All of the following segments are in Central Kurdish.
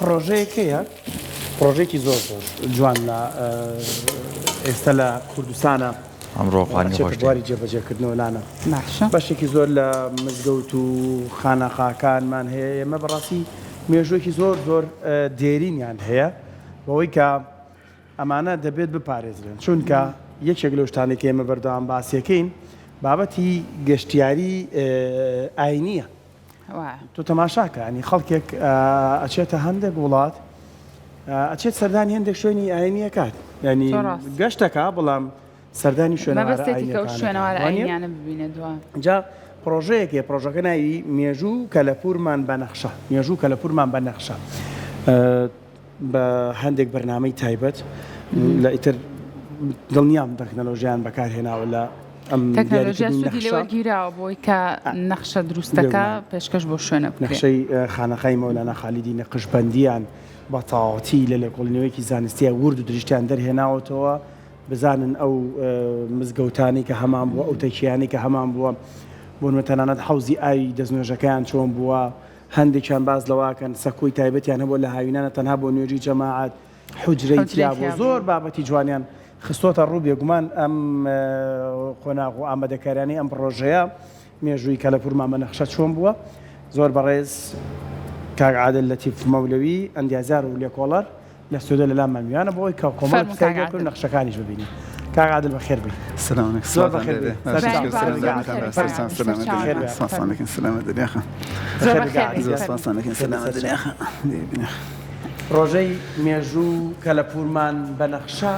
پڕۆژەیەک هەیە پڕۆژەیەکی زۆر زۆر جوان لە ئێستا لە کوردستانە ئەمڕۆ خواردنی ئەچێتە خۆش دێ. بواری جێبەجێکردنەوە لانە باشە. بەشێکی زۆر لە مزگەوت و خانەقاکانمان هەیە ئێمە بەڕاستی مێژوویەکی زۆر زۆر دێرینیان هەیە بەوەی کە ئەمانە دەبێت بپارێزرێن چونکە یەکێک لەو شتانەی کە ئێمە بەردەوام باسیەکەین بابەتی گەشتیاری ئاینیە تۆ تەماشاکە ینی خەڵکێک ئەچێتە هەندێک وڵات ئەچێت سەردانی هەندێک شوێنی ئاینیەکات ینی گەشتەکە بەڵام سەردانی شوێنەوارە ئاینیانە ببینێت جا پرۆژەیەکێ پرۆژەکە ناوی مێژوو کەلەپورمان بە نەخشە مێژوو کەلەپورمان بە نەخشە بە هەندێک بەرنامەی تایبەت لە ئیتر دڵنیام تەکنەلۆژیان بەکارهێناوە لە ئەم تەکنەلۆژیا دیاریکردنی سوودی نەخشە. لێوەرگیراوە بۆی کە نەخشە دروستەکە پێشکەش بۆ شوێنە بکرێ. نەخشەی خانەقای مەولانا خالیدی نەقشبەندیان بە تەواوەتی لە لێکۆڵینەوەیەکی زانستییا ورد و درشتیان دەرهێناوەتەوە بزانن ئەو مزگەوتانەی کە هەمان بووە ئەو تەکیانەی کە هەمان بووە بۆ نموونە تەنانەت حەوزی ئاوی دەستنوێژەکەیان چۆن بووە هەندێکیان باس لەوە ئەکەن سەکۆی تایبەتیان هەبووە لە هاوینانە تەنها بۆ نوێژی جەماعەت حوجرەی حوجرەی تیا بووە تیا زۆر بوو. بابەتی جوانیان خستۆتە ڕوو بێگومان ئەم قۆناغ و ئامادەکاریانەی ئەم پڕۆژەیە مێژووی کەلەپوورمان بە نەخشە چۆن بووە زۆر بەڕێز کاک عادل لەتیف مەولەوی ئەندازیار و لێکۆڵەر لە ستۆدیۆ لە لامان میوانە بۆ ئەوەی کە کۆمەڵێک فەرموو پرسیاری کاک لێ بکەین و عادل. نەخشەکانیش ببینین. کاک عادل بەخێر بێی. سلام علیکم زۆر سڵاوتان بەخێر لێ بێی. بێ باش سەرچاو. شکر بەیانی سلام باش دانتان بەخێر باش بێی کاک سەرچاو عادل. سلامەت سەرچاوان بەخێر دنیا بێی. باش. سپاستان فەرموو. دەکەین سلامەت دنیا خان زۆر بەخێر بێی بەخێر کاک بێی عادل زۆر گیان. فەرموو. سپاستان دەکەین بەخێر بێی سلامەت سەرچاو. دنیا خان دێ بینە. پڕۆژەی مێژوو و کەلەپوورمان بە نەخشە،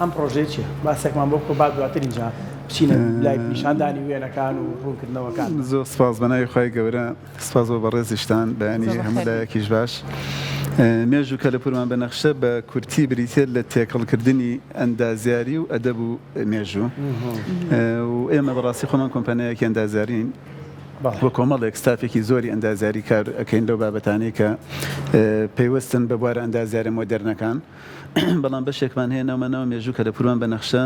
ئەم پڕۆژەیە چییە؟ باسێکمان بۆ بکە با دواتر ئینجا بچینە لای نیشاندانی وێنەکان و ڕوونکردنەوەکان. زۆر سپاس بەناوی خوای گەورە. سپاس بۆ بەڕێزیشتان، بەیانی زۆر هەموو بەخێر بێی. لایەکیش باش. مێژوو کەلەپوورمان بە نەخشە بە کورتی بریتیە لە تێکەڵکردنی ئەندازیاری و ئەدەب و مێژوو و ئێمە بەڕاستی خۆمان کۆمپانیایەکی ئەندازیارین و کۆمەڵێک ستافێکی زۆری ئەندازیاری کار ئەکەین لەو بابەتانەی کە پەیوەستن بە بوارە ئەندازیارە مۆدێرنەکان بەڵام بەشێکمان هەیە ناومان ناوە مێژوو کەلەپوورمان بە نەخشە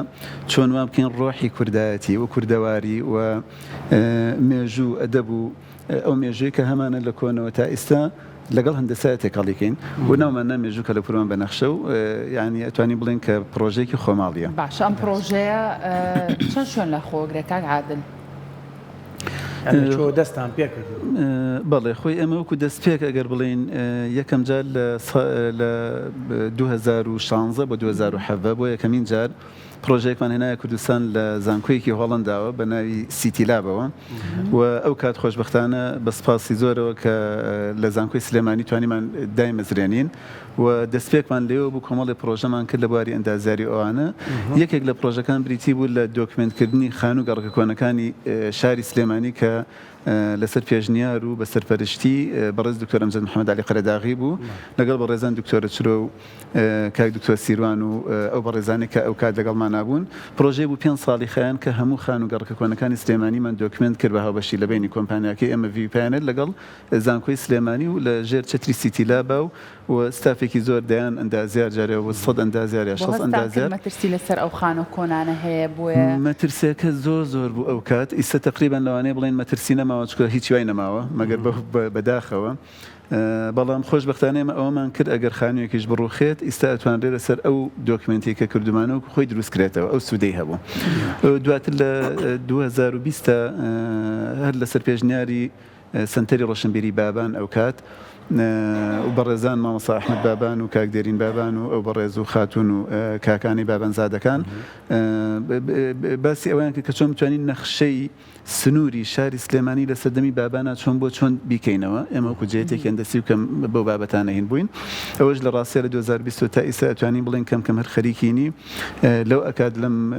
چۆن وا بکەین ڕۆحی کوردایەتی و کوردەواری و مێژوو ئەدەب و ئەو مێژووی کە هەمانە لە کۆنەوە تا ئیستا لەگەڵ هەندەسایە تێکەڵی کەین و ناومان نا مێژوو کەلەپوورمان بە نەخشە و یانی ئەتوانین بڵێین کە پڕۆژەیەکی خۆماڵییە. باشە ئەم پڕۆژەیە چەند شوێن لە خۆگرێ کاک عادل؟ یانی لە کوێوە دەستتان پێ کردووە؟ بەڵێ خۆی ئێمە وەکوو دەستپێک ئەگەر بڵێین یەکەم جار لە لە 2016 بۆ 2017 بۆ یەکەمین جار پڕۆژەیەکمان هێنایە کوردستان لە زانکۆیەکی هۆڵەنداوە بە ناوی سیتی لابەوە و ئەو کات خۆشبەختانە بە سپاسی زۆرەوە کە لە زانکۆی سلێمانی توانیمان دایمەزرێنین و دەستپێکمان لێوە بوو کۆمەڵی پڕۆژەمان کرد لە بواری ئەندازیاری ئەوانە یەکێک لە پڕۆژەکان بریتی بوو لە دۆکمێنتکردنی خانوو گەڕەکە کۆنەکانی شاری سلێمانی کە لەسەر پێشنیار و بە سەرپەرشتی بەڕێز دکتۆر ئەمجەد محەمەد عەلی قەرەداغی بوو لەگەڵ بەڕێزان دکتۆرە چرۆ و کاک دکتۆر سیروان و ئەو بەڕێزانەی کە ئەوکات لەگەڵمانا بوون. پڕۆژەی بوو پێنج ساڵی خایاند کە هەموو خانوو گەڕەکە کۆنەکانی سلێمانیمان دۆکمێنت کرد بە هاوبەشی لە بەینی کۆمپانیاکەی ئێمە ڤی پایۆنێر لەگەڵ زانکۆی سلێمانی و لە ژێر چەتری سیتی لابا و و ستافێکی زۆر دەیان ئەندازیار جارێ بۆ سەد ئەندازیار یا بۆ شەست هەستان کرد ئەندازیار. مەترسی لەسەر ئەو خانووە کۆنانە هەیە بۆیە. مەترسیەکە زۆر زۆر بوو ئەوکات ئیستە تەقریبەن لەوانەیە بڵێین مەترسی نەماوە چونکە هیچی وای نەماوە مەگەر بەداخەوە بەڵام خۆشبەختانە ئێمە ئەوەمان کرد ئەگەر خانوویەکیش بڕوخێت ئیستا ئەتوانرێت لەسەر ئەو دۆکمێنتەی کە کردومانە وەکو خۆی دروست کرێتەوە ئەو سوودەی هەبوو دواتر لە 2020 هەر لەسەر پێشنیاری سەنتەری ڕۆشنبیری بابان ئەوکات و بەڕێزان مامۆستا ئەحمەد بابان و کاک دێرین بابان و ئەو بەڕێز و خاتوون و کاکانی بابانزادەکان باسی ئەویان کرد کە چۆن بتوانین نەخشەی سنووری شاری سلێمانی لە سەردەمی بابانا چۆن بووە چۆن بیکەینەوە، ئێمە وەکو جێیەتێکی هەندەسی و کەم بەو بابەتانە هین بووین، ئەوەش لە ڕاستیا لە 2020 وە تا ئیستا ئەتوانین بڵێین کەم کەم هەر خەریکینی لەو ئەکات لەم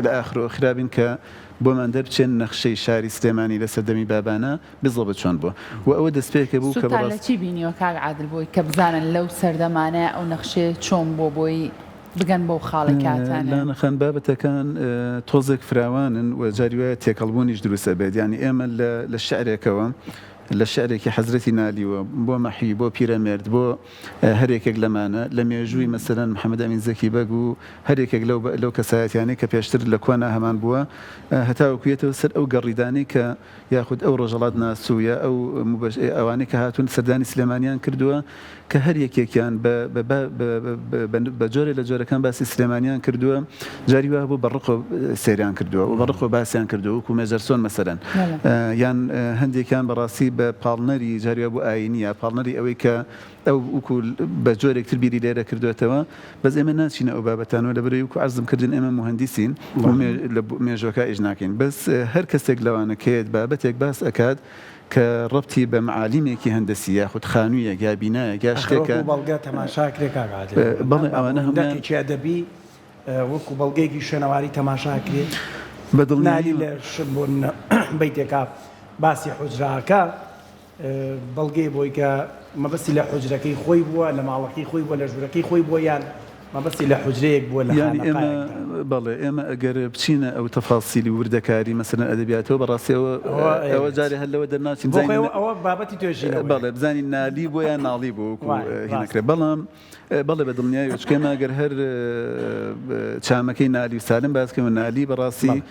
لە ئاخر و ئۆخرا بین کە بۆمان دەربچێن نەخشەی شاری سلێمانی لە سەردەمی بابانا بزەبت چۆن بووە و ئەوە دەستپێکێ بوو کە سوودتان لە بەڕاست. چی بینیوە کاک عادل بۆی کە بزانن لەو سەردەمانە ئەو نەخشەیە چۆن بووە بۆی بگەن بەو خاڵەی کە هاتانە. لانە خان بابەتەکان تۆزێک فراوانن و جاری وایە تێکەڵبوونیش دروست ئەبێت یانی ئێمە لە شعرێکەوە. لە شعرێکی حەزرەتی نالیوە بۆ مەحوی بۆ پیرەمێرد بۆ هەر یەکێک لەمانە لە مێژووی مەسەلەن محەمەد ئەمین زەکی بەگ و هەر یەکێک لەو لەو کەسایەتیانەی کە پێشتر لە کۆنا هەمان بووە هەتاوەکو یەتەوە سەر ئەو گەڕیدانەی کە یاخود ئەو ڕۆژهەڵاتناس و یا ئەو موبەش ئەوانەی کە هاتوون سەردانی سلێمانیان کردووە کە هەر یەکێکیان بە بە بە بە بە جۆرێ لە جۆرەکان باسی سلێمانیان کردووە جاری وا هەبوو بە ڕقەوە سەیریان کردووە و بە ڕقەوە باسیان کردووە وەکوو مێجەرسۆن مەسەلەن یان هەندێکیان بەڕاستی بە پاڵنەری جاری وا بوو ئایینی یا پاڵنەری ئەوەی کە ئەو وەکوو بە جۆرێک تر بیری لێرە کردووەتەوە بەس ئێمە ناچینە ئەو بابەتانەوە لەبەرئەوەی وەکوو عەرزم کردن ئێمە موهەندیسین و لە مێژووەکە ئیش ناکەین بەس هەر کەسێک لەوانە کە یەت بابەتێک باس ئەکات کە ڕەبتی بە معالیمێکی هەندەسی یاخود خانوویەک یا بینایەک یا ئاخر شتێکە وەکوو بەڵگە تەماشا ئەکرێ کاک عادل بەڵێ ئەوانە هەموویان دەقێکی ئەدەبی وەکوو بەڵگەیەکی شوێنەواری تەماشا ئەکرێ بە نالی دڵنیاییەوە. لە بۆ نموونە بەیتێکا باسی حوجرە ئەکا بەڵگەیە بۆی کە مەبەستی لە حوجرەکەی خۆی بووە، لە ماڵەکەی خۆی بووە، لە ژوورەکەی خۆی بووە یان مەبەستی لە حوجرەیەک بووە لە یانی ئێمە خانەقایەکدا. بەڵێ ئێمە ئەگەر بچینە ئەو تەفاسیلی و وردەکاری مەسەلەن ئەدەبیاتەوە بەڕاستی ئەوە ئەوە ئەوە ئەیەوێت. جارێ هەر لەوە دەرناچین بۆ خۆی بزانین ئەوە ئەوە بابەتی توێژینەوەیە. بەڵێ بزانین نالی بووە یان ناڵی بووە وەکوو وایە هی ڕاستە. نەکرێ بەڵام بەڵێ بە دڵنیایەوە چونکە ئێمە ئەگەر هەر چامەکەی نالی و سالم باس کەین و نالی بەڕاستی بەڵێ.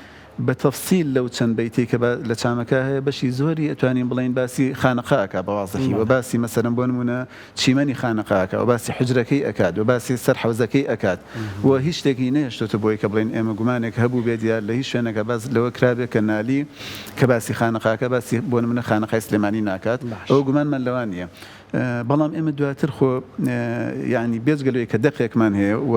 بە تەفسیل لەو چەند بەیتەی کە لە چامەکە هەیە بەشی زۆری ئەتوانین بڵێین باسی خانەقا ئەکا بە وازحی و باسی مەسەلەن بۆ نموونە چیمەنی خانەقا ئەکا و باسی حوجرەکەی ئەکات و باسی سەر حەوزەکەی ئەکات و هیچ شتێکی نەهێشتۆتە بۆی کە بڵێین ئێمە گومانێک هەبووبێت یا لە هیچ شوێنێکا باس لەوە کرابێت کە نالی کە باسی خانەقا ئەکا باسی بۆ نموونە خانەقای سلێمانی ناکات ئەوە گومانمان لەوە نییە بەڵام ئێمە دواتر خۆ یانی بێجگە لەوەی کە دەقێکمان هەیە و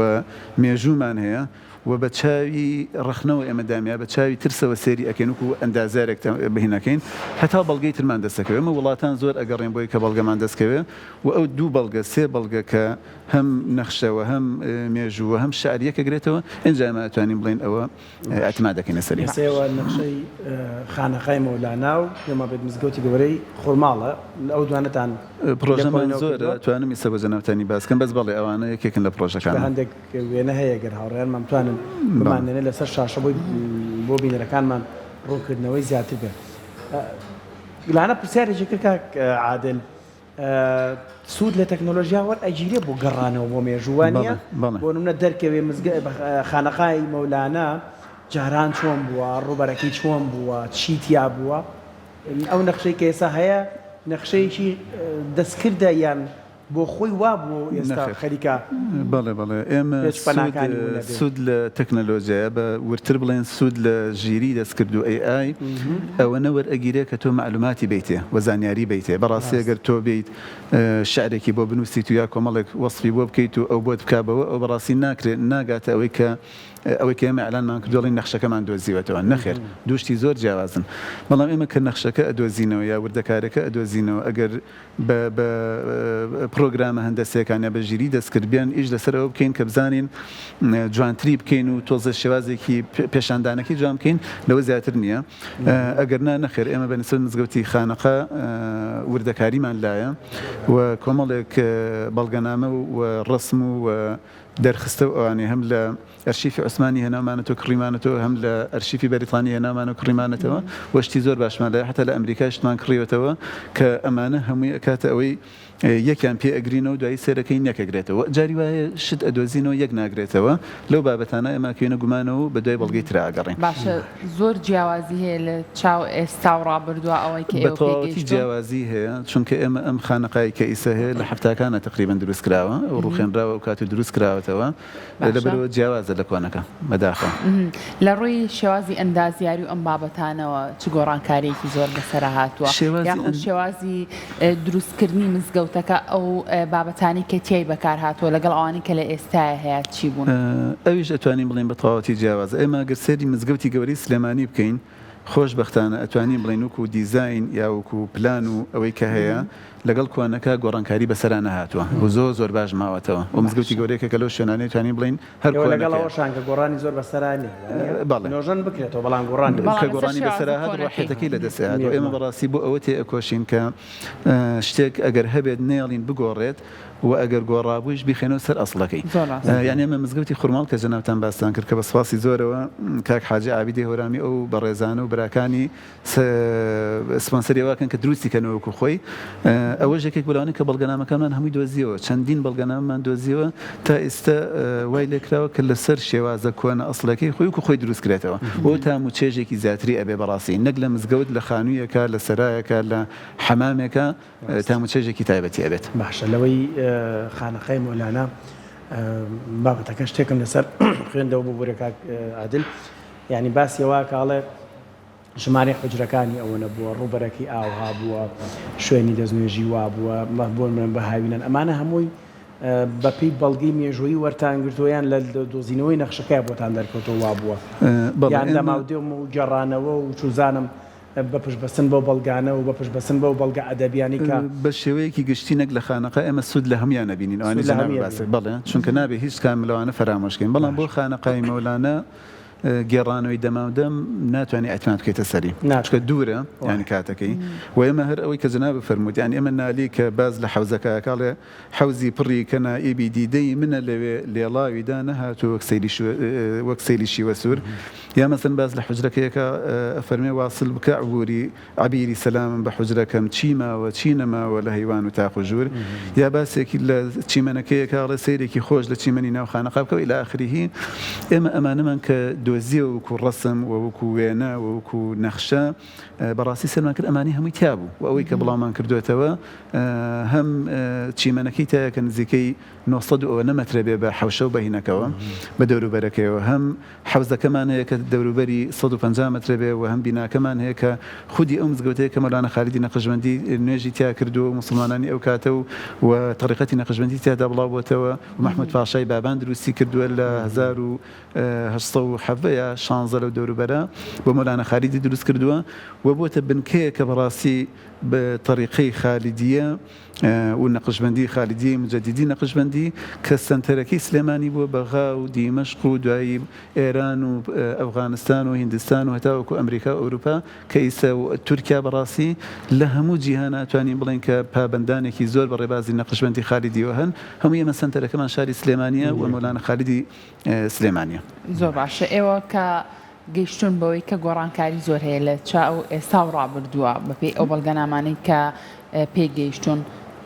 مێژوومان هەیە و بە چاوی ڕەخنەوە ئێمە دامیا بە چاوی ترسەوە سەیری ئەکەین وەکو ئەندازیارێک بهین ئەکەین هەتا بەڵگەی ترمان دەست ئەکەوێ ئێمە وڵاتان زۆر ئەگەڕێن بۆی کە بەڵگەمان دەست کەوێ و ئەو دوو بەڵگە سێ بەڵگە کە هەم نەخشە و هەم مێژوو و هەم شعر یەک ئەگرێتەوە ئینجا ئێمە ئەتوانین بڵێین ئەوە ئیعتماد دەکەین لەسەری. ئێستا نەخشەی خانەقای مەولانا و پێم وابێت مزگەوتی گەورەی خورماڵە ئەو دوانەتان پڕۆژەمان لێکۆڵینەوە زۆرە کردووە؟ ئەتوانم ئیستا بۆ جەنابتانی باس کەم بەس بەڵێ ئەوانە یەکێکن لە چونکە پڕۆژەکانمان. هەندێک وێنە هەیە گەر هاوڕێیانمان بتوانن بەڵێ. بماننێنن لەسەر شاشە بۆی بۆ بینەرەکانمان ڕوونکردنەوەی زیاتر بێت. لانە پرسیارێکی کرد کاک عادل سوود لە تەکنۆلۆژیا وەرئەگیرێ بۆ گەڕانەوە بۆ مێژوو وا نییە؟ بەڵێ. بۆ نمونە دەرکەوێ مزگە خانەقای مەولانا جاران چۆن بووە، ڕووبەرەکەی چۆن بووە، چی تیا بووە؟ ئەو نەخشەی کە ئێستا هەیە نەخشەیەکی دەستکردە یان بۆ خۆی وا بووە و ئێستا نەخێر. خەریکە بەڵێ بەڵێ ئێمە پێچ سوود پەناکانی ون ئەبێ؟ سوود لە تەکنەلۆژیایە بە وردتر بڵێن سوود لە ژیری دەستکرد و AI ئەوەنە وەرئەگیرێ کە تۆ مەعلوماتی بەیتێ و زانیاری بەیتێ بەڕاستی ڕاستە. ئەگەر تۆ بێیت شعرێکی بۆ بنووسیت و یا کۆمەڵێک وەسفی بۆ بکەیت و ئەو بۆت بکا بەوە ئەو بەڕاستی ناکرێ ناگاتە ئەوەی کە ئەوەی کە ئێمە ئیعلانمان کردووە ئەڵێین نەخشەکەمان دۆزیوەتەوە نەخێر دوو شتی زۆر جیاوازن بەڵام ئێمە کە نەخشەکە ئەدۆزینەوە یا وردەکارەکە ئەدۆزینەوە ئەگەر بە بە پرۆگرامە هەندەسیەکان یا بە ژیری دەستکرد بێن ئیش لەسەر ئەوە بکەین کە بزانین جوانتری بکەین و تۆزێ شێوازێکی پێشاندانەکەی جوان بکەین لەوە زیاتر نییە ئەگەر نا نەخێر ئێمە بە نسبەت مزگەوتی خانەقا وردەکاریمان لایە و کۆمەڵێک بەڵگەنامە و ڕەسم و دەرخستە و ئەوانەی هەم لە ئەرشیفی عوسمانی هێناومانەتەوە کڕیمانەتەوە هەم لە ئەرشیفی بەریتانی هێناومانەوە کڕیمانەتەوە و شتی زۆر باشمان لایە حەتا لە ئەمریکای شتمان کڕیوەتەوە کە ئەمانە هەمووی ئەکاتە ئەوەی یەکیان پێ ئەگرینەوە دوایی سەیرەکەین یەک ئەگرێتەوە جاری وایە شت ئەدۆزینەوە یەک ناگرێتەوە لەو بابەتانە ئێمە ئەکەوینە گومانەوە و بەدوای بەڵگەی ترا ئەگەڕێین. باشە زۆر جیاوازی هەیە لە چاو ئێستا و ڕابردووا ئەوەی کە بە ئێوە پێی تەواوەتی گەیشتوون؟ جیاوازی هەیە چونکە ئێمە ئەم خانەقای کە ئیسە هەیە لە حەفتاکانا تەقریبەن دروست کراوە ڕوخێنراوە ئەو کات و دروست کراوەتەوە باشە. لەبەرئەوە جیاوازە لە کۆنەکە بەداخەوە. لە ڕووی شێوازی ئەندازیاری و ئەم بابەتانەوە چ گۆڕانکارییەکی زۆر بەسەرا هاتووە؟ شێوازی یاخود ئەن. شێوازی دروستکردنی مزگەوتەکە ئەو بابەتانەی کە تیای بەکار هاتووە لەگەڵ ئەوانەی کە لە ئێستایا هەیە چی بوون؟ ئەویش ئەتوانین بڵێین بە تەواوەتی جیاوازە. ئێمە گەر سەیری مزگەوتی گەورەی سلێمانی بکەین خۆشبەختانە ئەتوانین بڵێین وەکوو دیزاین یا وەکوو پلان و ئەوەی کە هەیە لەگەڵ کۆنەکە گۆڕانکاری بەسەرا نەهاتووە و زۆر زۆر باش ماوەتەوە و مزگەوتی باشە. گەورە یەکێکە لەو شوێنانەی توانین بڵێین هەر ئێوە لەگەڵ کۆنەکەیە. ئەوەشان کە گۆڕانی زۆر بەسەرا نییە وانییە؟ بەڵێ. نۆژەن بکرێتەوە بەڵام گۆڕانی بەڵام کە لەسەر گۆڕانی شێوازە بەسەرا هات کۆنەکەی. ڕۆحیەتەکەی لە دەست ئەیات و ئێمە بێگومان. بەڕاستی بۆ ئەوە تێئەکۆشین کە شتێک ئەگەر هەبێت نەیەڵین بگۆڕێت و ئەگەر گۆڕابوویش بیخەینەوە سەر ئەسڵەکەی. زۆر ڕاستە. یانی ئێمە مزگەوتی خورماڵ کە جەنابتان باستان کرد کە بە سوپاسی زۆرەوە کاک حاجی عابیدی هەورامی ئەو بەڕێزانە و. براکانی سپۆنسەری ئەوە کەن کە دروستی کەنەوە وەکو خۆی. ئەوەش یەکێک بوو لەوانەی کە بەڵگەنامەکانمان هەمووی دۆزیەوە، چەندین بەڵگەنامەمان دۆزیەوە تا ئیستا وای لێکراوە کە لەسەر شێوازە کۆنە ئەسڵەکەی خۆی وەکو خۆی دروست کرێتەوە و تام و چێژێکی زیاتری ئەبێ بەڕاستی نەک لە مزگەوت لە خانوویەکا لە سەرایەکا لە حەمامێکا تام و چێژێکی تایبەتی ئەبێت. باشە لەوەی خانەقای مۆلانا بابەتەکە شتێکم لەسەر خوێندەوە ببورە کاک عادل یانی باسی ئەوە ئەکا ئەڵێ ژمارەی حوجرەکانی ئەوەنە بووە، ڕووبەرەکەی ئاوها بووە، شوێنی دەستنوێژی وا بووە، بۆ نموونە بە هاوینان ئەمانە هەمووی بەپێی بەڵگەی مێژوویی وەرتان گرتووە یان لە دۆزینەوەی نەخشەکەیا بۆتان دەرکەوتووە وا بووە؟ بەڵێ یان ئێمە. دەماودەم و گێڕانەوە و چوزانم بە پشتبەستن بەو بەڵگانە و بە پشتبەستن بەو بەڵگە ئەدەبیانەی کە. بە شێوەیەکی گشتی نەک لە خانەقا ئێمە سوود لە هەموویان ئەبینین ئەوانەی سوود لە جەنابت هەمووی باست ئەبینن. کرد بەڵێ چونکە نابێ هیچ کام لەوانە فەرامۆش کەین بەڵام بۆ باشە. خانەقای مەولانا گێڕانەوەی دەماودەم ناتوانی ئیعتماد بکەیتە سەری چونکە ناتوانی دوورە یانی وایە. کاتەکەی و ئێمە هەر ئەوەی کە جەنابت فەرمووت یانی ئێمە نالی کە باس لە حەوزەکە ئەکا ئەڵێ حەوزی پڕی کە نائیبی دیدەی منە لەوێ لێڵاوی دا نەهاتوو وەک سەیلی وەک سەیلی شیوەسوور یا مەسەن باس لە حوجرەکەی ئەکا ئەفەرمێ واسل بکە عبوری عەبیری سەلامم بە حوجرەکەم چی ماوە چی نەماوە لە هەیوان و تاق و ژوور یا باسێکی لە چیمەنەکەیە کە ئەڵێ سەیرێکی خۆش لە چیمەنی ناو خانەقا بکە و الی آخره ئێمە ئەمانەمان کە دۆزیەوە وەکو ڕەسم و وەکو وێنە و وەکو نەخشە بەڕاستی سەیرمان کرد ئەمانەی هەمووی تیا بوو و ئەوەی کە بڵاومان کردوێتەوە هەم چیمەنەکەی تایە کە نزیکەی 900 و ئەوەنە مەترە بێ بە حەوشە و بە هینەکەوە بە دەوروبەرەکەیەوە هەم حەوزەکەمان هەیە کە دەوروبەری 150 مەترە بێ و هەم بیناکەمان هەیە کە خودی ئەو مزگەوتەیە کە مەولانا خالیدی نەقشبەندی نوێژی تیا کردووە و موسڵمانانی ئەو کاتە و و تەریقەتی نەقشبەندی تیادا بڵاو بۆتەوە و مەحمود پاشای بابان دروستی کردووە لە 1817 یا 16 لەو دەوروبەرە بۆ مەولانا خالیدی دروست کردووە و بۆتە بنکەیەک کە بەڕاستی بە تەریقەی خالیدیە و نەقشبەندی خالیدیەی موجەدیدی نەقشبەندی کە سەنتەرەکەی سلێمانی بووە بەغا و دیمەشق و دوایی ئێران و ئەفغانستان و هیندستان و هەتاوەکو ئەمریکا و ئەوروپا کە ئیسە و تورکیا بەڕاستی لە هەموو جیهانا ئەتوانین بڵێین کە پابەندانێکی زۆر بە ڕێبازی نەقشبەندی خالیدیەوە هەن هەمووی ئێمە سەنتەرەکەمان شاری سلێمانیە و مەولانا خالیدی سلێمانیە. زۆر باشە ئێوە کە گەیشتوون بەوەی کە گۆڕانکاری زۆر هەیە لە چاو ئێستا و ڕابردووە بەپێی ئەو بەڵگەنامانەی کە پێی گەیشتوون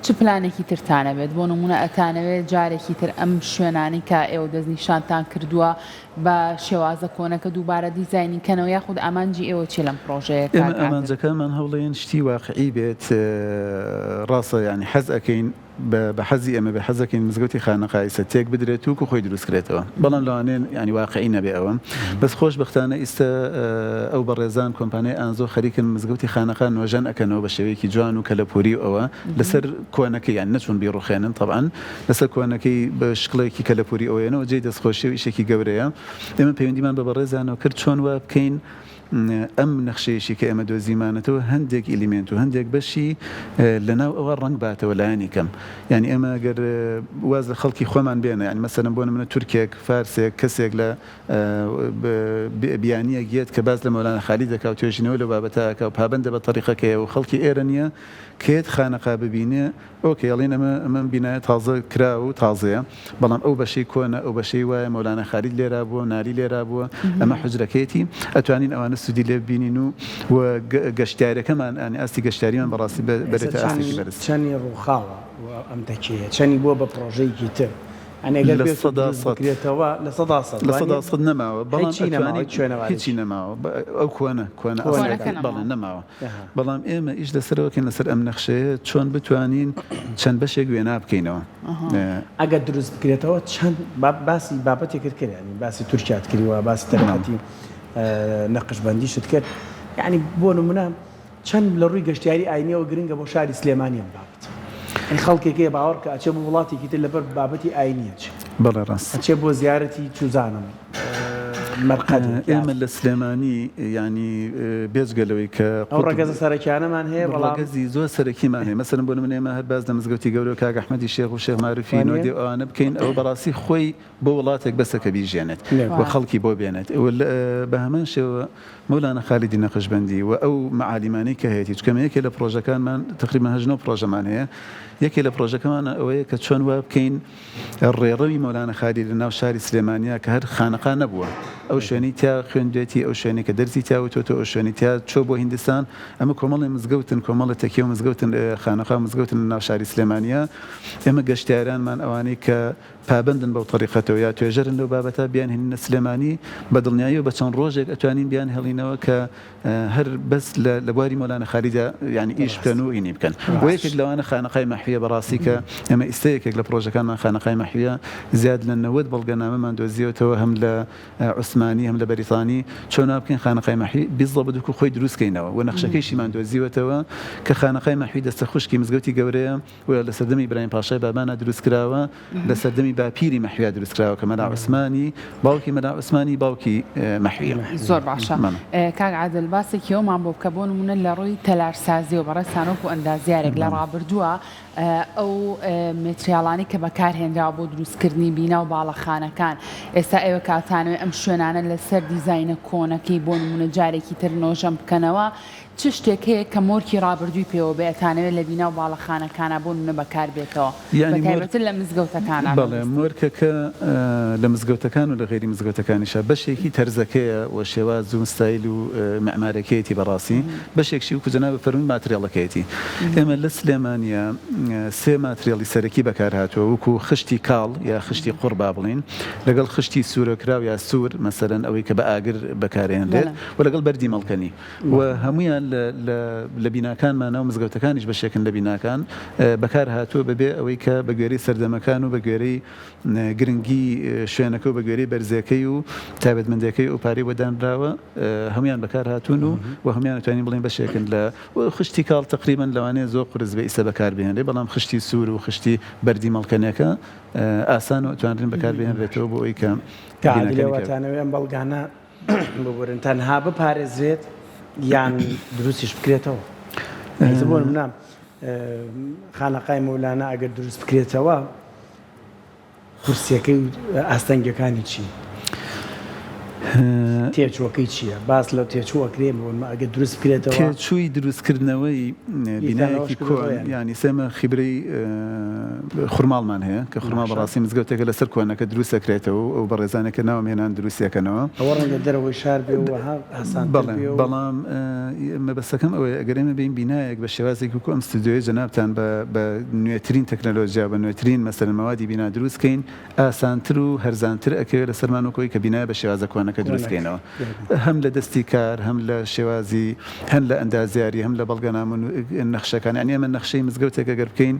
چ پلانێکی ترتان ئەبێت بۆ نمونە ئەتانەوێت جارێکی تر ئەم شوێنانەی کە ئێوە دەستنیشانتان کردووە بە شێوازە کۆنەکە دووبارە دیزاینی کەنەوە یاخود ئامانجی ئێوە چیە لەم پڕۆژەیە ئێمە کاک عادل؟ ئامانجەکانمان هەوڵەیەن شتی واقعی بێت ڕاستە یانی حەز ئەکەین بە حەزی ئێمە بێ حەزەکەین مزگەوتی خانەقا ئیسە تێک بدرێت وکو خۆی دروست کرێتەوە بەڵام لەوانەیە یانی واقعی نەبێ ئەوە بەس خۆش بەختانە ئیستە ئەو بەڕێزان کۆمپانیای ئانزۆ خەریکن مزگەوتی خانەقا نۆژەن ئەکەنەوە بە شێوەیەکی جوان و کەلەپوری و ئەوە لەسەر کۆنەکەی یان نەچوون بیڕوخێنن تەبعەن لەسەر کۆنەکەی بە شکڵێکی کەلەپوری ئەوەیەنەوە جێی دەستخۆشی و ئیشێکی گەورەیە ئێمە پەیوەندیمان بە بەڕێزانەوە کرد چۆن وا بکەین ئەم نەخشەیەشی کە ئێمە دۆزیمانەتەوە هەندێک ئیلیمێنت و هەندێک بەشی لەناو ئەوە ڕەنگ باتەوە لایەنی کەم یانی ئێمە گەر واز لە خەڵکی خۆمان بێنە یانی مەسەلەن بۆ نمونە تورکێک فارسێک کەسێک لە بیانیەک یەت کە باس لە مەولانا خالید دەکا و توێژینەوە لەو بابەتە ئەکا و پابەندە بە تەریقەکەیەوە و خەڵکی ئێرە نییە کە یەت خانەقا ببینێ ئۆکەی ئەڵێن ئەمە ئەمە بینایە تازە کراوە و تازەیە بەڵام ئەو بەشەی کۆنە ئەو بەشەی وایە مەولانا خالید لێرا بووە نالی لێرا بووە ئەمە حوجرەکەیەتی ئەتوانین ئەوانە سوودی لێ ببینین و و گەشتیارەکەمان ئانی ئاستی گەشتیاریمان بەڕاستی ئێستا بەرێتە ئاستێکی چەنی بەرز. چەنی ڕووخاوە و ئەم تەکیەیە چەنی بووە بە پڕۆژەیەکی تر یانی ئەگەر لە بێت و سەدا دروست سەد بکرێتەوە 100% لە وانیە؟ سەدا سەد نەماوە بەڵام هیچی نەماوە ئەتوانی هیچ شوێنەوارێکی هیچی نەماوە ئەو کۆنە کۆنە کۆنەکە ئەسڵەکەی کۆنەکە بەڵێ نەماوە. نەماوە بەڵام ئێمە ئیش لەسەرەوە کەین لەسەر ئەم نەخشەیە چۆن بتوانین چەند بەشێک وێنا بکەینەوە. ئەگەر دروست بکرێتەوە چەند باسی بابەتێکت کرد یانی باسی تورکیات کرد و باسی تەریقەتی نەقشبەندیشت کرد یانی بۆ نمونە چەند لە ڕووی گەشتیاری ئاینیەوە گرنگە بۆ شاری سلێمانی ئەم بابەتە یانی خەڵکێک هەیە باوەڕ کە ئەچێ بۆ وڵاتێکی تر لەبەر بابەتی ئاینی ئەچێ بەڵێ ڕاست. ئەچێ بۆ زیارەتی چوزانم مەرقەدێک یان. ئێمە لە سلێمانی یانی بێجگە لەوەی کە ئەو ڕەگەزە سەرەکیانەمان هەیە بەڵام. ڕەگەزی زۆر سەرەکیمان هەیە مەسەلەن بۆ نمونە ئێمە هەر باس لە مزگەوتی گەورە و کاک ئەحمەدی شێخ و شێخ مەعروفی نۆدێ و ئەوانە بکەین ئەوە بەڕاستی خۆی بۆ وڵاتێک بەسە کە بیژیێنێت و خەڵکی بۆ بێنێت و بە هەمان شێوە مەولانا خالیدی نەقشبەندی و ئەو مەعالیمانەی کە هەیەتی چونکە ئێمە یەکێ لە پڕۆژەکانمان تەقریبەن هەشت نۆ پڕۆژەمان هەیە یەکێ لە پڕۆژەکەمان ئەوەیە کە چۆن وا بکەین ڕێڕەوی مەولانا خالید لە ناو شاری سلێمانیا کە هەر خانەقا نەبووە. ئەو شوێنەی تیا خوێندوێتی، ئەو شوێنەی کە دەرسی تیا وتۆتەوە، ئەو شوێنەی تیا چۆ بۆ هیندستان، ئەمە کۆمەڵێ مزگەوتن، کۆمەڵێ تەکیە و مزگەوتن، خانەقا و مزگەوتن لە ناو شاری سلێمانییە. ئێمە گەشتیارانمان ئەوانەی کە پابەندن بەو تەریقەتەوە یا توێژەرن لەو بابەتە بیانهێنینە سلێمانی، بە دڵنیاییەوە بە چەند ڕۆژێک ئەتوانین بیانهێڵینەوە کە هەر بەس لە لە بواری مۆلانا خالیدا یانی ئیش بکەن و ئینی بکەن و یەکێک لەوانە خانەقای مەحویە بەڕاستی کە ئێمە ئیستە یەکێک لە پڕۆژەکانمان خانەقای مەحویە زیاد لە 90 بەڵگەنامەمان دۆزیەوەتەوە هەم لە عوسمانی هەم لە بەریتانی چۆن وا بکەین خانەقای مەحوی بیزەبت وەکو خۆی دروست کەینەوە و نەخشەکەیشیمان دۆزیوەتەوە کە خانەقای مەحوی دەستە خوشکی مزگەوتی گەورەیە و لە سەردەمی ئیبراهیم پاشای بابانا دروست کراوە، لە سەردەمی باپیری مەحویا دروست کراوە کە مەلا عوسمانی باوکی مەلا عوسمانی باوکی مەحویە. زۆر باشە کاک عادل باسێکی ئەومان بۆ بکە بۆ نمونە لە ڕووی تەلارسازیەوە بەڕێزتان وەکو ئەندازیارێک لە ڕابردووە ئەو مێتریاڵانەی کە بەکارهێنراوە بۆ دروستکردنی بینا و باڵەخانەکان ئێستا ئێوە کاتانەوەی ئەم شوێنانە لەسەر دیزاینە کۆنەکەی بۆ نمونە جارێکی تر نۆژەن بکەنەوە چ شتێک هەیە کە مۆرکی ڕابردووی پێوە بێ ئەتانەوێت لە بینا و باڵەخانەکانا بۆ نمونە بەکار بێتەوە یانی مۆر بەتایبەتر لە مزگەوتەکانا بەڵێ مەبەستم. مۆرکەکە لە مزگەوتەکان و لە غەیری مزگەوتەکانیشا بەشێکی تەرزەکەیە و شێواز و ستایل و مێعمارەکەیەتی بەڕاستی بەشێکشی وەکو جەنابت فەرمووی ماترێڵەکەیەتی ئێمە لە سلێمانییە سێ ماترێڵی سەرەکی بەکار هاتووە وەکو خشتی کاڵ یا خشتی قوڕ با بڵێین لەگەڵ خشتی سوورەکراو یا سوور مەسەلەن ئەوەی کە بە ئاگر بەکارئەهێنرێت بەڵێ. و لەگەڵ بەردی مەڵکەنی. و هەموویان لە لە لە بیناکانمانا و مزگەوتەکانیش بەشێکن لە بیناکان بەکار هاتووە بەبێ ئەوەی کە بە گوێرەی سەردەمەکان و بە گوێرەی گرنگی شوێنەکە و بە گوێرەی بەرزیەکەی و تایبەتمەندیەکەی ئەو پارەی بۆ دانراوە هەموویان بەکار هاتوون و و هەموویان ئەتوانین بڵێین بەشێکن لە خشتی کاڵ تەقریبەن لەوانەیە زۆر قورس بێ ئیستا بەکار بهێنرێ بەڵام خشتی سوور و خشتی بەردی مەڵکەنێکە ئاسان و ئەتوانرێن بەکار بهێنرێتەوە بۆ ئەوەی کە کە عادل بیناکانی پێ ئەوەتانەوێ ئەم بەڵگانە ببورن تەنها بپارێزرێت یان دروستیش بکرێتەوە؟ ئیتر بۆ نمونە خانەقای مەولانا ئەگەر دروست بکرێتەوە قورسیەکەی و ئاستەنگەکانی چین؟ تێچووەکەی چییە؟ باس لە تێچوو ئەکرێ بۆ نمونە ئەگەر دروست بکرێتەوە تێچووی دروستکردنەوەی بینایەکی کۆن یانی سێمە خیبرەی خورماڵمان هەیە کە خورماڵ بەڕاستی مزگەوتێکە لەسەر کۆنەکە دروست ئەکرێتەوە و ئەو بەڕێزانەی کە ناوم هێنان دروستی ئەکەنەوە. ئەوە ڕەنگە دەرەوەی شار بێ و وەها ئاسانتر بەڵێ بێ و. بەڵام مەبەستەکەم ئەوەیە ئەگەر ئێمە بێین بینایەک بە شێوازێکی وەکو ئەم ستودیۆیەی جەنابتان بە بە نوێترین تەکنەلۆجیا بە نوێترین مەسەلەن مەوادی بینا دروست کەین ئاسانتر و هەرزانتر ئەکەوێ لەسەرمان وەکو ئەوەی کە بینایە بە شێوازە کۆنەکە دروست کۆنەکە کەینەوە بێگومان. هەم لە دەستی کار هەم لە شێوازی هەم لە ئەندازیاری هەم لە بەڵگەنامە و نەخشەکان یانی ئێمە نەخشەی مزگەوتێک ئەگەر بکەین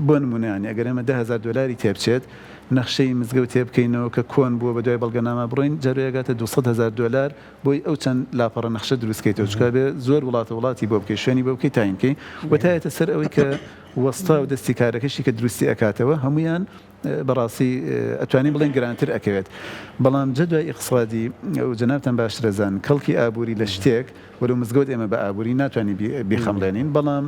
بۆ نموونە یانی ئەگەر ئێمە 10,000 دۆلاری تێبچێت نەخشەی مزگەوتێ بکەینەوە کە کۆن بووە بەدوای بەڵگەنامە بڕۆین جارێ ئەگاتە 200,000 دۆلار بۆی ئەو چەند لاپەڕە نەخشە دروست کەیتەوە چونکە ئەبێ زۆر وڵاتە وڵاتی بۆ بکەی شوێنی بۆ بکەی تاین کەی و تا یەتە سەر ئەوەی کە وەستا و دەستی کارەکەشی کە دروستی ئەکاتەوە هەموویان بەڕاستی ئەتوانین بڵێن گرانتر ئەکەوێت بەڵام جەدوای ئیقسادی و جەنابتان باشتر ئەزانن کەڵکی ئابووری لە شتێک وەلو مزگەوت ئێمە بە ئابووری ناتوانین بیخەمڵێنین بەڵام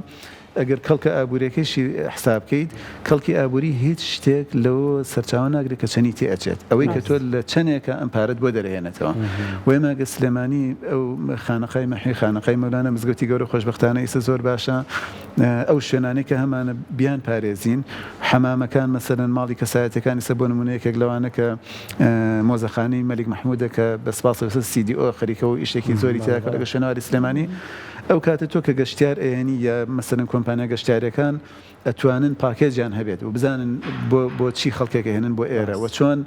ئەگەر کەڵکە ئابووریەکەیشی حساب کەیت کەڵکی ئابووری هیچ شتێک لەوە سەرچاوە ناگرێت کە چەنی تێ ئەچێت ئەوەی کە تۆ لە چەنێکە ئەم پارەت بۆ دەرەهێنێتەوە و ئێمە ئەگەر سلێمانی ئەو خانەقای مەحوی خانەقای مەولانا مزگەوتی گەورە خۆشبەختانە ئیسە زۆر باشە ئەو شوێنانەی کە هەمانە بیان پارێزین حەمامەکان مەسەلەن ماڵی کەسایەتەکان ئیسە بۆ نمونە یەکێک لەوانە کە مۆزەخانەی مەلیک مەحمودە کە بە سپاسەوە سی دی ئۆ خەریکە و ئیشێکی زۆری تیا کە لەگەڵ شوێنەواری سلێمانی ئەو کاتە تۆ کە گەشتیار ئەیەنی یا مەسەلەن کۆمپانیا گەشتیارەکان ئەتوانن پاکێجیان هەبێت و بزانن بۆ بۆ چی خەڵکێک ئەهێنن بۆ ئێرە و چۆن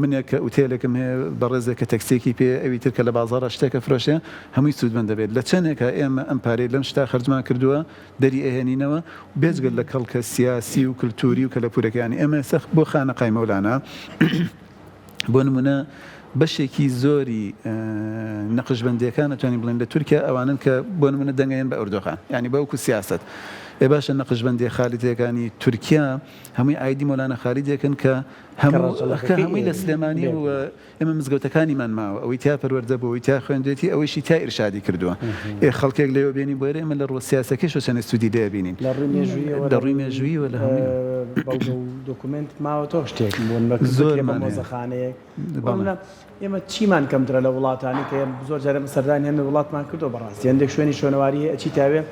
منێک کە ئوتێلێکم هەیە بەڕێزێک کە تەکسیەکی پێ ئەوی تر کە لە بازاڕا شتێک ئەفرۆشێ هەمووی سوودمەند دەبێت لە چەندێکا ئێمە ئەم پارەی لەم شتا خەرجمان کردووە دەری ئەهێنینەوە بێجگە لە کەڵکە سیاسی و کلتوری و کەلەپورەکانی ئێمە ئێستا بۆ خانەقای مەولانا بۆ نمونە بەشێکی زۆری نەقشبەندیەکان ئەتوانین بڵێن لە تورکیا ئەوانن کە بۆ نمونە دەنگەیەن بە ئەردۆغان یانی بەوەکو سیاسەت ئێ باشە نەقشبەندیە خالیدیەکانی تورکیا هەمووی ئایدی مۆلانا خالیدێکن کە هەموو کە هەمووی لە سلێمانی و ئێمە مزگەوتەکانیمان ماوە ئەوەی تیا پەروەردە بووە ئەوەی تیا خوێندوێتی ئەوەیشی تیا ئیرشادی کردووە ئێ خەڵکێک لەوێ بێنی بۆ ئێرە ئێمە لە ڕووە سیاسەکەیشەوە چەندێک سوودی لێ ئەبینین لە ڕووی مێژوویەوە لە ڕووی مێژوویەوە لە هەمووی بەڵگە و دۆکومێنت ماوەتەوە شتێک بۆ نموونە بکرێ بە زۆرمان هەیە مۆزەخانەیەک بۆ بەڵێ نموونە ئێمە چیمان کەمترە لە وڵاتانی کە زۆر جار ئێمە سەردانی هەندێک وڵاتمان کردووە بەڕاستی هەندێک شوێنی شوێنەواری هەیە ئەچیتە ئەوێ.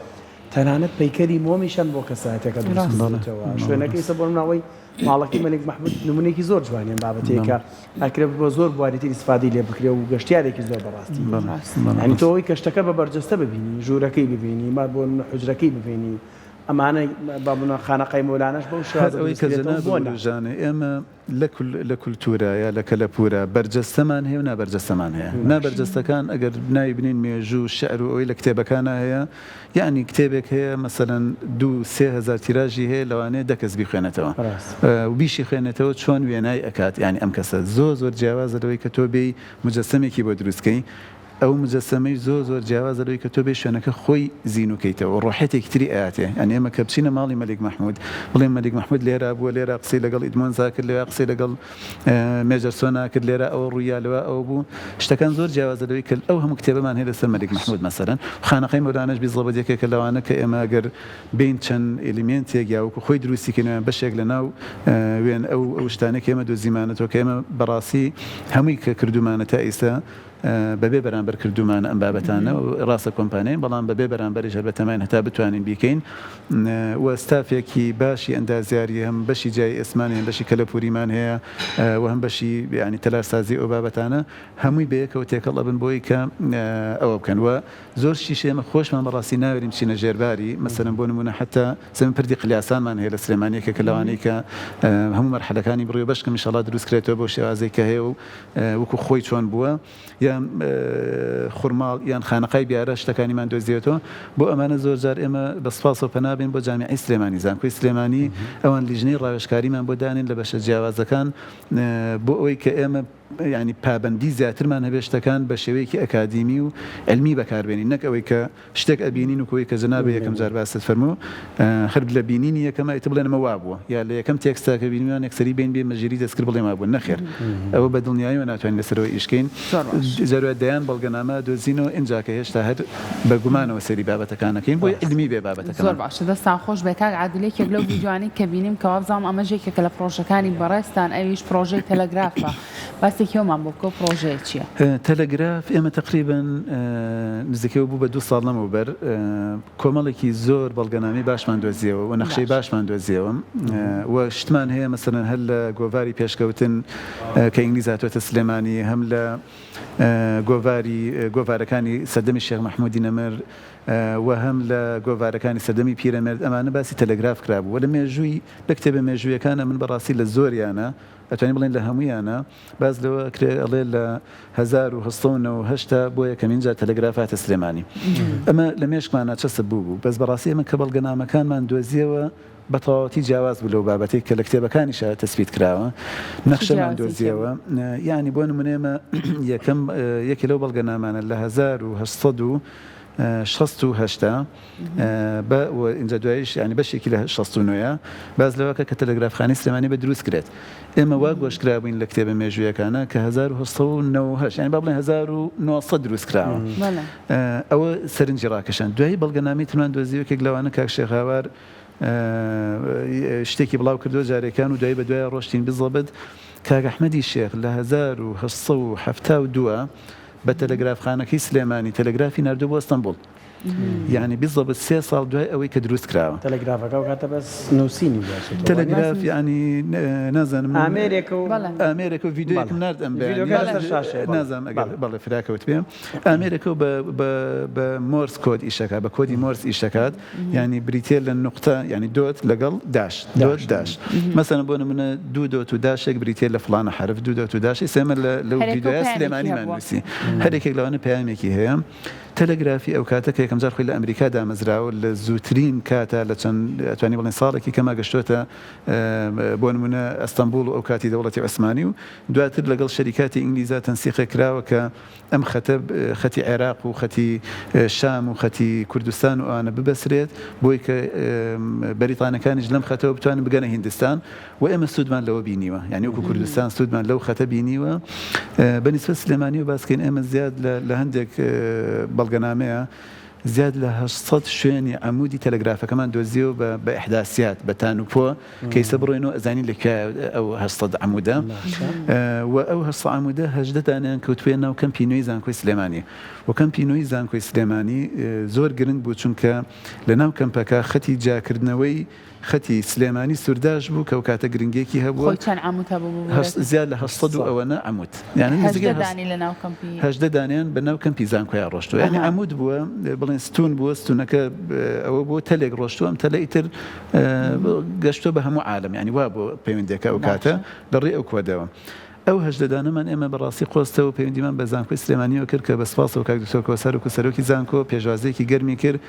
تەنانەت پەیکەری مۆمیشان بۆ کەسایەتەکە دروست کردووەتەوە. شوێنەکەی ئێستا بۆ نموونە ماڵەکەی مەلیک مەحمود نموونەیەکی زۆر جوانی ئەم بابەتەیە کە ئەکرێ بۆ زۆر بواری تر ئیسفادەی لێ بکرێ و گەشتیارێکی زۆر بەڕاستی یانی تۆ ئەوەی کە شتەکە بە بەرجەستە ببینی ژوورەکەی ببینی ما بۆ نموونە حوجرەکەی ببینی ئەمانە با بنە خانەقای مەولاناش بەو هەر شێوازە ئەوەی دروست کە کرێتەوە جەنابت بۆ نا؟ وروژانێ ئێمە لە کولتوورا یا لە کەلەپوورا بەرجەستەمان هەیە و نابەرجەستەمان هەیە. نابەرجەستەکان ئەگەر ناوی بنێین مێژوو و شیعر و ئەوەی لە کتێبەکانا هەیە، یەعنی کتێبێک هەیە مەسەلەن دوو 3000 تیراژی هەیە لەوانەیە دە کەس بیخوێنێتەوە و بیشیخوێنێتەوە چۆن وێنای ئەکات یەعنی ئەم کەسە زۆر زۆر جیاوازە لەوەی کە تۆ بێی موجەسەمێکی بۆ دروست کەی ئەو موجەسەمەی زۆر زۆر جیاوازە لەوەی کە تۆ بێی شوێنەکە خۆی زینوو کەیتەوە ڕۆحیەتێکی تری ئەیاتێ یانی ئێمە کە بچینە ماڵی مەلیک مەحموود بڵێین مەلیک مەحموود لێرا بووە لێرا قسەی لەگەڵ ئیدمۆنزا کرد لەویا قسەی لەگەڵ مێجەرسۆنا کرد لێرا ئەوە ڕوویا لەوا ئەوە بوو شتەکان زۆر جیاوازە لەوەی کە ئەو هەموو کتێبەمان هەیە لەسەر مەلیک مەحموود مەسەلەن خانەقای مەولاناش بیزەبت یەکێکە لەوانە کە ئێمە گەر بێین چەند element ێک یا وەکو خۆی دروستی کەین یان بەشێک لە ناو وێن ئەو ئەو شتانەی کە ئێمە دۆزیمانەتەوە کە ئێمە بەڕاستی هەمووی کە کردوومانە تا ئیستا بەبێ بەرامبەر کردوومانە ئەم بابەتانە و ڕاستە کۆمپانیاین بەڵام بەبێ بەرامبەریش هەر بەتەماین هەتا بتوانین بیکەین و ستافێکی باشی ئەندازیاری هەم بەشی جای ئێسمان هەم بەشی کەلەپوریمان هەیە و هەم بەشی یانی تەلارسازی ئەو بابەتانە هەمووی بەیەکەوە تێکەڵ ئەبن بۆی کە ئەوە بکەن و زۆر شتیش ئێمە خۆشمان بەڕاستی ناوێرین بچینە ژێرباری مەسەلەن بۆ نمونە حتا سەم پردی قلیاسانمان هەیە لە سلێمانی یەکێکە لەوانەی کە هەموو مەرحەلەکانی بڕیوە بەشکم ئیشەڵا دروست کرێتەوە بەو شێوازەی کە هەیە و وەکو خۆی چۆن بووە یان خورماڵ یان خانەقای بیارە شتەکانیمان دۆزیوەتەوە بۆ ئەمانە زۆر جار ئێمە بە سپاسەوە پەنا بێن بۆ جامیعەی سلێمانی زانکۆی سلێمانی ئەوان لیژنەی ڕاوێژکاریمان بۆ دانێن لە بەشە جیاوازەکان بۆ ئەوەی کە ئێمە یانی پابەندی زیاترمان هەبێت شتەکان بە شێوەیەکی ئەکادیمی و عیلمی بەکاربێنین نەک ئەوەی کە شتێک ئەبینین وەکو ئەوەی کە جەنابت یەکەم جار باست فەرموو هەر لە بینینی یەکەما ئیتر بڵێن ئەمە وابووە یا لە یەکەم text ا کە بینیمان یەکسەری بێین بێ مەژیری دەستکرد بڵێن وابووە نەخێر ئەوە بە دڵنیاییەوە ناتوانین لەسەرەوە ئیش کەین جار وایە دەیان بەڵگەنامە ئەدۆزینەوە ئینجا کە هێشتا هەر بە گومانەوە سەیری بابەتەکان ئەکەین بۆیە عیلمی بێ بابەتەکەمان. زۆر باشە دەستان خۆش بێ کاک عادل یەکێک لەو ڤیدیۆانەی کە بینیم کە وابزانم ئەمەش یەکێکە لە پڕۆژەکانی بەڕێزتان ئەویش پڕۆژەی تەلەگرافە باسێکی ئەومان بۆ بکە و پڕۆژەیە چییە؟ تەلەگراف ئێمە تەقریبەن نزیکەی بوو بە دوو ساڵ لەمەوبەر کۆمەڵێکی زۆر بەڵگەنامەی باشمان دۆزیەوە و نەخشەی باشمان دۆزیەوە و شتمان هەیە مەسەلەن هەر لە گۆڤاری پێشکەوتن کە ئینگلیز هاتووەتە سلێمانی هەم لە گۆڤاری گۆڤارەکانی سەردەمی شێخ مەحموودی نەمر و هەم لە گۆڤارەکانی سەردەمی پیرەمێرد ئەمانە باسی تەلەگراف کرابوو و لە مێژووی لە کتێبە مێژوویەکانە من بەڕاستی لە زۆریانە ئەتوانین بڵێین لە هەموویانە باس لەوە ئەکرێ ئەڵێ لە 1898 بۆ یەکەمین جار تەلەگراف هاتە سلێمانی ئەمە لە مێشکمانا چەسپ بوو بوو بەس بەڕاستی ئێمە کە بەڵگەنامەکانمان دۆزیەوە بە تەواوەتی جیاواز بوو لەو بابەتەی کە لە کتێبەکانیشا تەسبیت کراوە نەخشەمان دۆزیەوە یانی بۆ نمونە ئێمە یەکەم یەکێ لەو بەڵگەنامانە لە 1868 بە و ئینجا دوایش یانی بەشێکی لە 69 ە باس لەوە کە کە تەلەگرافخانەی سلێمانی بە دروست کرێت ئێمە وا گۆشکرابووین لە کتێبە مێژوویەکانە کە 1898 یانی با بڵێن 1900 دروست کراوە ئەوە سەرنجی ڕاکێشان دوایی بەڵگەنامەی ترمان دۆزیەوە یەکێک لەوانە کاک شێخ هاوار شتێکی بڵاو کردووە جارێکان و دوایی بە دوای ڕۆشتین بزەبت کاک ئەحمەدی شێخ لە 1872 بە تەلەگرافخانەکەی سلێمانی تەلەگرافی ناردووە بۆ ئەستەنبوڵ یانی بزەبت سێ ساڵ دوای ئەوەی کە دروست کراوە. تەلەگرافەکە ئەو کاتە بەس نووسینی بووە چێتەوە وانیە؟ تەلەگراف یانی نازانم من ئامێرێکە و ئامێرێکە و ڤیدیۆیەکم نارد ئەم بەیانیە ڤیدیۆکە لەسەر شاشەیە بەڵێ نازانم ئەگەر بەڵێ. بەڵێ فراکەوت بێ ئامێرێکە و بە بە بە Morse code ئیش ئەکات بە کۆدی مۆرس ئیش ئەکات یانی بریتیە لە نوقتە یانی dot لەگەڵ dash dot dash مەسەلەن بۆ نمونە دوو dot و dash ێک بریتیە لە فڵانە حەرف دوو dot و dash ئێستا ئێمە لە لەو هەرێکە و ڤیدیۆیە پەیامێکی سلێمانیمان هەبووە. نووسی هەرێکێک لەوانە پەیامێکی هەیە تەلەگرافی ئەوکاتە کە یەکەمجار خۆی لە ئەمریکا دامەزراوە لە زووترین کاتا لە چەند ئەتوانی بڵێن ساڵێکی کەما گەشتۆتە بۆ نمونە ئەستەنبوڵ و ئەوکاتی دەوڵەتی عوسمانی و دواتر لەگەڵ شەریکاتی ئینگلیزا تەنسیقێک کراوە کە ئەم خەتە خەتی عێراق و خەتی شام و خەتی کوردستان و ئەوانە ببەسرێت بۆی کە بەریتانەکانیش لەم خەتەوە بتوانن بگەنە هیندستان و ئێمە سوودمان لەوە بینیوە یانی وەکو کوردستان سوودمان لەو خەتە بینیوە بە نیسبەت سلێمانیەوە باس کەین ئێمە زیاد لە هەندێک بەڵگەنامەیە. زیاد لە 800 شوێنی عەمودی تەلەگرافەکەمان دۆزیەوە بە بە ئیحداسیات بە تان و پۆ کە ئیسە بڕۆینەوە ئەزانین لە کوێیە ئەو 800 عەمودە و ئەو 800 عەمودە 18 دانەیان کەوتبووە ناو کەمپی نوێی زانکۆی سلێمانی و کەمپی نوێی زانکۆی سلێمانی زۆر گرنگ بوو چونکە لە ناو کەمپەکە خەتی جیاکردنەوەی خەتی سلێمانی سورداش بوو کە ئەوکاتە گرنگیەکی هەبووە. خۆی چەند عەمود هەبوو ببورە؟ زیاد لە 800 و ئەوەنە عەمود. یانی نزیکەی 18 دانی لە ناو کەمپی. 18 دانیان بە ناو کەمپی زانکۆیا ڕۆشتووە. یانی عەمود بووە بڵێن ستوون بووە ستوونەکە ئەوە بووە تەلێک ڕۆشتووە ئەم تەلە ئیتر گەشتووە بە هەموو عالەم یانی وا بووە پەیوەندیەکە ئەوکاتە لە ڕێی ئەو کۆدەوە. ئەو 18 دانەمان ئێمە بە ڕاستی قۆستەوە و پەیوەندیمان بە زانکۆی سلێمانیەوە کرد کە بە سپاسەوە کاک دکتۆر کۆسار وەکو سەرۆکی زانکۆ پێشوازیەکی گەرمی کرد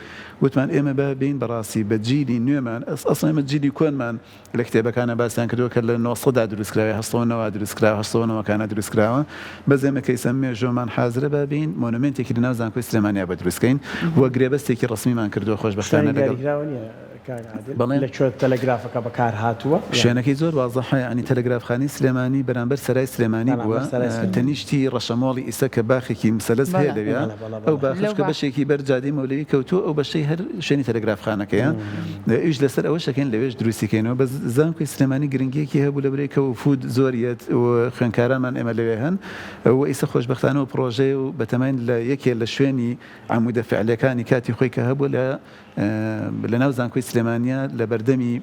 وتمان ئێمە با بێین بە ڕاستی بە جیلی نوێمان ئەسڵەن ئێمە جیلی کۆنمان لە کتێبەکانا باسیان کردووە کە لە 900 دا دروست کراوە یا 890 دروست کراوە 890 کانا دروست کراوە بەس ئێمە کە ئیستا مێژوومان حازرە با بێین مۆنۆمێنتێکی لە ناو زانکۆی سلێمانیا بە دروست کەین و گرێبەستێکی ڕەسمیمان کردووە خۆشبەختانە شوێنی لەگەڵ دیاریکراوە نییە کاک عادل بەڵێ. لە کوێ تەلەگرافەکە بەکار هاتووە یان. شوێنەکەی زۆر وازحە یانی تەلەگرافخانەی سلێمانی بەرامبەر سەرای سلێمانی بووە بەرامبەر سەرای سلێمانی. تەنیشتی ڕەشەمۆڵی ئیسە کە باخێکی مسەلەس هەیە بەڵێ. لەویا بەڵێ بەڵێ ئەو بەڵێ. باخەش لەو کە باخ. بەشێکی بەر جادەی مەولەوی کەوتووە ئەو بەشەی هەر شوێنی تەلەگرافخانەکەیە ئیش لەسەر ئەوەش ئەکەین لەوێش دروستی کەینەوە بەس زانکۆی سلێمانی گرنگیەکی هەبوو لەبرەی کە وفود زۆر یەت و خوێندکارانمان ئێمە لەوێ هەن و ئیسە خۆشبەختانە و پڕۆژەیە و بەتەماین لە یەکێ لە شوێنی عەمودە فعلەکانی کاتی خۆی کە هەبوو لە لە ناو زانکۆی سلێمانیە لە بەردەمی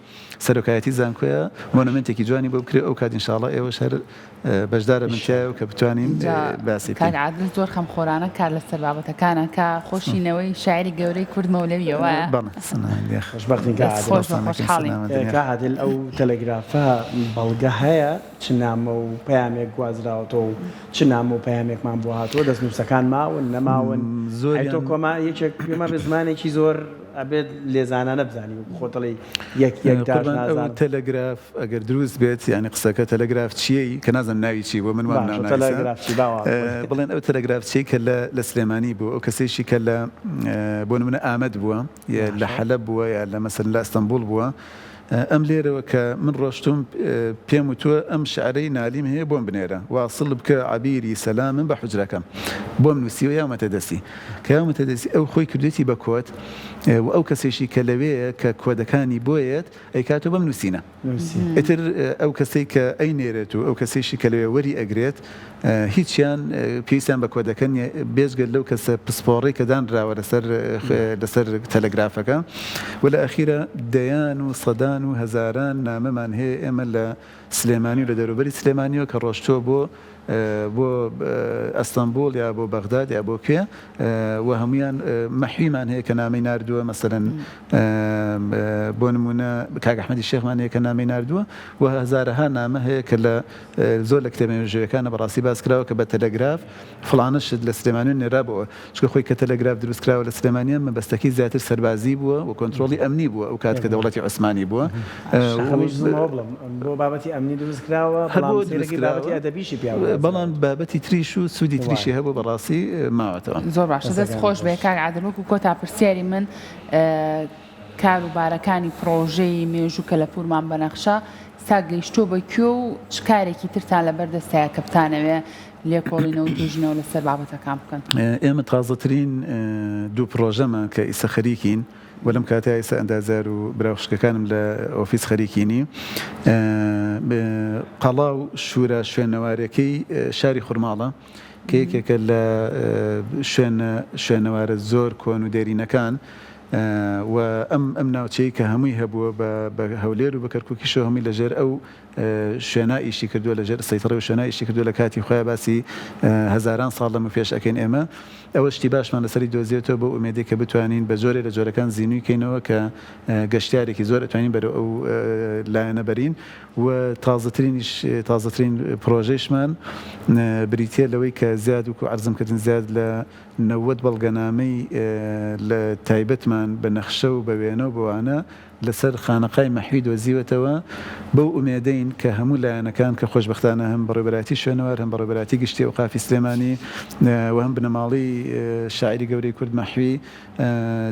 سەرۆکایەتی زانکۆیە مۆنۆمێنتێکی جوانی بۆ بکرێ ئەو کات ئینشاڵا ئێوەش هەر بەشدارە بن تیایە و کە بتوانین باسی کاک بکەین. عادل زۆر خەمخۆرانە کار لەسەر بابەتەکانە کە خۆشی نەوەی شاعیری گەورەی کورد مەولەویە وایە؟ بەڵێ سنان یاخ. خۆشبەختین کاک دەست عادل. خۆش بە سڵاوتان لەکەین خۆشحاڵین. سلامەتن یاخ. کاک عادل ئەو تەلەگرافە بەڵگە هەیە چ نامە و پەیامێک گوازراوەتەوە و چ نامە و پەیامێکمان بۆ هاتووە دەستنووسەکان ماون نەماون ئەی تۆ زۆریان. کۆما یەکێک پێما بێ زمانێکی زۆر ئەبێت لێزانانە بزانی وەکو خۆت دەڵێی یەک یەک داش قوربان ئەو نازانم. تەلەگراف ئەگەر دروست بێت یانی قسەکە تەلەگراف چیەی کە نازانم ناوی چی بووە من وام باشە ناو ناویسە تەلەگراف چی با وا بڵێین. بڵێن ئەو تەلەگراف چیەی کە لە لە سلێمانی بوو ئەو کەسەیشی کە لە بۆ نمونە ئامەد بووە یا لە باشە. حەلەب بووە یا لە مەسەلەن لە ئەستەنبوڵ بووە ئەم لێرەوە کە من ڕۆشتووم پێم وتووە ئەم شعرەی نالیم هەیە بۆم بنێرە، واصل بکە عەبیری سەلامم بە حوجرەکەم. بۆم نووسیوە یاومەتە دەستی. کە یاومەتە دەستی ئەو خۆی کردوویەتی بە کۆد و ئەو کەسەیشی کە لەوێیە کە کۆدەکانی بۆ یەت ئەیکاتەوە بەم نووسینە. ئیتر ئەو کەسەی کە ئەینێرێت و ئەو کەسەیشی کە لەوێ وەری ئەگرێت هیچیان پێویستیان بە کۆدەکە نیە بێجگە لەو کەسە پسپۆڕەی کە دانراوە لەسەر لەسەر تەلەگرافەکە و لە ئەخیرا دەیان و سەدان و هەزاران نامەمان هەیە ئێمە لە سلێمانی و لە دەوروبەری سلێمانیەوە کە ڕۆشتووە بۆ بۆ ئەستەنبوڵ یا بۆ بەغداد یا بۆ کوێ و هەمویان مەحویمان هەیە کە نامەی ناردووە مەسەلەن بۆ نمونە کاک ئەحمەدی شێخمان هەیە کە نامەی ناردووە و هەزارەها نامە هەیە کە لە زۆر لە کتێبە مێژوویەکانە بەڕاستی باس کراوە کە بە تەلەگراف فڵانە شت لە سلێمانی نێرابەوە چونکە خۆی کە تەلەگراف دروست کراوە لە سلێمانیە مەبەستەکەی زیاتر سەربازی بووە و کۆنترۆڵی ئەمنی بووە ئەو کات کە دەوڵەتی عوسمانی بووە شەخەمیش زوومەوە بڵێم بۆ بابەتی ئەمنی دروست کراوە هەر بەڵام بۆ سەیرەکەی دروست بابەتی کراوە ئەدەبیشی پیا گوازراوە. بەڵام بابەتی تریش و سوودی تریشی وایە. هەبوو بەڕاستی ماوەتەوە. زۆر باشە دەست دەستەکانت خۆش بێ خۆش. کاک عادل وەکو کۆتا پرسیاری من کار و بارەکانی پڕۆژەی مێژوو کەلەپوورمان بە نەخشە سا گەیشتووە بە کوێ و چ کارێکی ترتان لەبەر دەستایە کە بتانەوێ لێکۆڵینەوە و توێژینەوە لەسەر بابەتەکان بکەن؟ ئێمە تازەترین دوو پڕۆژەمان کە ئیسە خەریکین و لەم کاتەیا ئیسە ئەندازیار و برا و خوشکەکانم لە ئۆفیس خەریکینی قەڵا و شورا شوێنەوارەکەی شاری خورماڵە کە یەکێکە لە شوێنە شوێنەوارە زۆر کۆن و دێرینەکان و ئەم ئەم ناوچەی کە هەمووی هەبووە بە بە هەولێر و بە کەرکووکیشەوە هەمووی لەژێر ئەو شوێنا ئیشی کردووە لەژێر سەیتەڕەی و شوێنا ئیشی کردووە لە کاتی خۆیا باسی هەزاران ساڵ لەمە پێش ئەکەین ئێمە ئەوە شتی باشمان لەسەری دۆزیەتەوە بەو ئومێدەی کە بتوانین بە جۆرێ لە جۆرەکان زینووی کەینەوە کە گەشتیارێکی زۆر ئەتوانین بەرەو ئەو لایەنە بەرین و تازەترینیش تازەترین پرۆژەیشمان بریتیە لەوەی کە زیاد وکو عەرزم کردن زیاد لە 90 بەڵگەنامەی لە تایبەتمان بە نەخشە و بە وێنە و بەوانە لەسەر خانەقای مەحوی دۆزیوەتەوە، بەو ئومێدەین کە هەموو لایەنەکان کە خۆشبەختانە هەم بەڕێوەبەرایەتی شوێنەوار، هەم بەڕێوەبەرایەتی گشتی ئەوقافی سلێمانی و هەم بنەماڵەی شاعیری گەورەی کورد مەحوی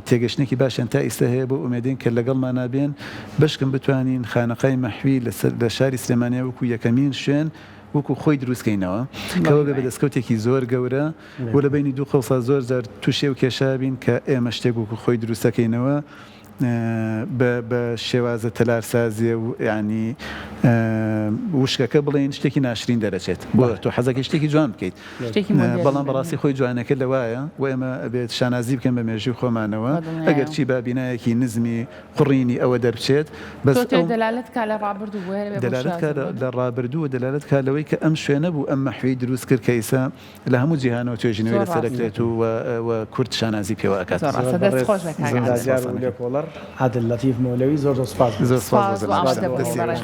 تێگەشتنێکی باشیان تا ئیستا هەیە، بەو ئومێدەین کە لەگەڵمانا بێن بەشکم بتوانین خانەقای مەحوی لە شاری سلێمانیا وەکو یەکەمین شوێن. وەکو خۆی دروست کەینەوە کەەوە بێ بە دەستکەوتێکی زۆر گەورە و لە بینی دوو قەوسا زۆر جار تووشێ و کێشا بین کە ئێمە شتێک وەکو خۆی دروستەکەینەوە بە بە شێوازە تەلارسازیە و یانی وشکەکە بڵێین شتێکی ناشرین دەرەچێت بۆ تۆ حەزەکەی شتێکی جوان بکەیت بەڵام بەڕاستی خۆی جوانەکە لەوایە و ئێمە ئەبێت شانازی بکەن بە مێژوی خۆمانەوە ئەگەر چی با بینایەکی نزمی قوڕینی ئەوە دەربچێت بەس دەلالەت کا لە ڕابردوو دەلالەت کا لە ڕابردوو و دەلالەت کا لەوەی کە ئەم شوێنە بوو ئەم مەحوی دروست کرد کە ئیسا لە هەموو جیهانەوە توێژینەوەی لەسەر ئەکرێت و و کورد شانازی پێوە ئەکات. زۆر ڕاستە دەست خۆش بێ کاک عادل. زۆر بەڕێز زەندازیار و لێکۆڵەر عادل لەتیف مەولەوی زۆر زۆر سوپاس بۆ زۆر سوپاس بۆ جەنابتان. دەستی خۆش.